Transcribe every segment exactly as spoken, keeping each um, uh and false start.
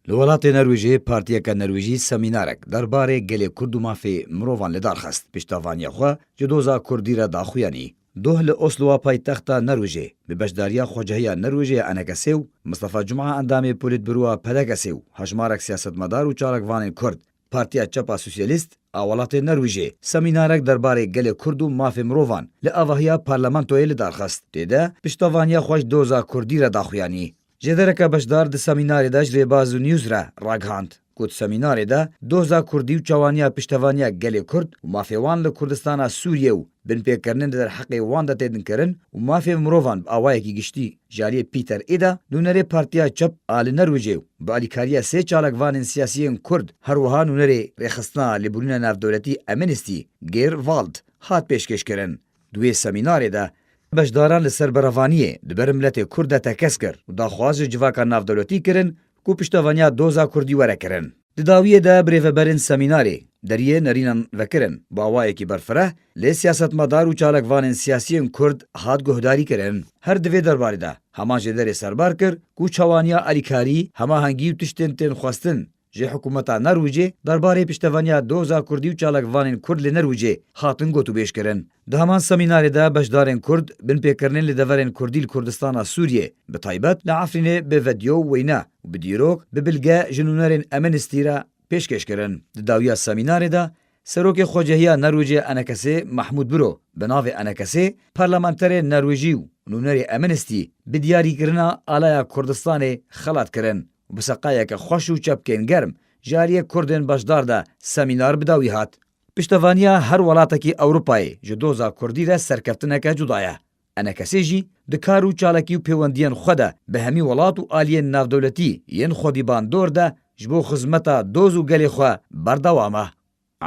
Li welatê Nerwêjê partiyeke nerwêjî semînarek derbarê gelê Kurd û mafê mirovan li dar xist. Piştevaniya xwe ji doza Kurdî re daxuyanî. Doh li Osloa paytexta Nerwêjê bi beşdariya Xwecehiya Nerwêjê ya Enekesê û Mistefa Cuma endamê Polîtbûroa P D K S ê û hejmarek siyasetmedar û çalakvanên Kurd, Partiya Çep a Sosyalîst a welatê Nerwêjê semînarek derbarê gelê Kurd û mafê mirovan li avahiya parlamentoyê li dar xist. Tê de piştevaniya xwe ji doza Kurdî re daxuyanî. Jêdereke beşdar di semînarê de ji Rêbaz û News re ragihand ku di semînarê de doza Kurdî û çawaniya piştevaniya gelê Kurd û mafê wan li Kurdistana Sûriyê û binpêkirinên di derheqê wan de tê dinkirin û mafê mirovan bi awayekî giştî ji aliyê Peter Eda, nûnerê Partiya Çep a li Nerwêjê û bi alîkariya sê çalakvanên siyasiyên Kurd, her wiha nûnerê Rêxistina Lêborîna Navdewletî Amnesty, Geir Wald, hat pêşkêşkirin. Di wê semînarê de beşdaran li ser berevaniyê di ber miletê Kurd de tekez kir û daxwaz ji civaka navdewletî kirin ku piştevaniya doza Kurdî were kirin. Di dawiyê de birêveberên semînarê deriyê nerînan vekirin, bi awayekî berfireh lê siyasetmedar û çalakvanên siyasiyên Kurd hat guhdarî kirin. Her di vê derbarê de hema jêderê serbar kir ku çawaniya alîkarî, hemahengî û tiştên tên xwestin ji hikûmeta Nerwêjê derbarê piştevaniya doza Kurdî û çalakvanên Kurd li Nerwêjê hatin gotûbêj kirin. Di heman semînarê de beşdarên Kurd binpêkirinên li deverên Kurdî li Kurdistana Sûriyê, bi taybet li Efrînê bi vedyo û wêne û bi dîrok, bi bilge ji nûnerên Amnesty re pêşkêş kirin. Di dawiya semînarê de Serokê Xwecehiya Nerwêjê Enekesê Mahmûd Biro bi navê Enekesê parlamenterê Nerwêjî û nûnerê Amnesty bi diyarîkirina alaya Kurdistanê xelat kirin û bi seqayeke xweş û çepkên germ ji aliyê Kurdên beşdar de semînar bi dawî hat. Piştevaniya her welatekî Ewropayê ji doza Kurdî re serkeftineke cuda ye. Enekesê jî di kar û çalakî û pêwendiyên xwe de bi hemî welat û aliyên navdewletî yên xwedî bandor de ji bo xizmeta doz û gelê xwe berdewam e.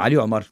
Elî Omer.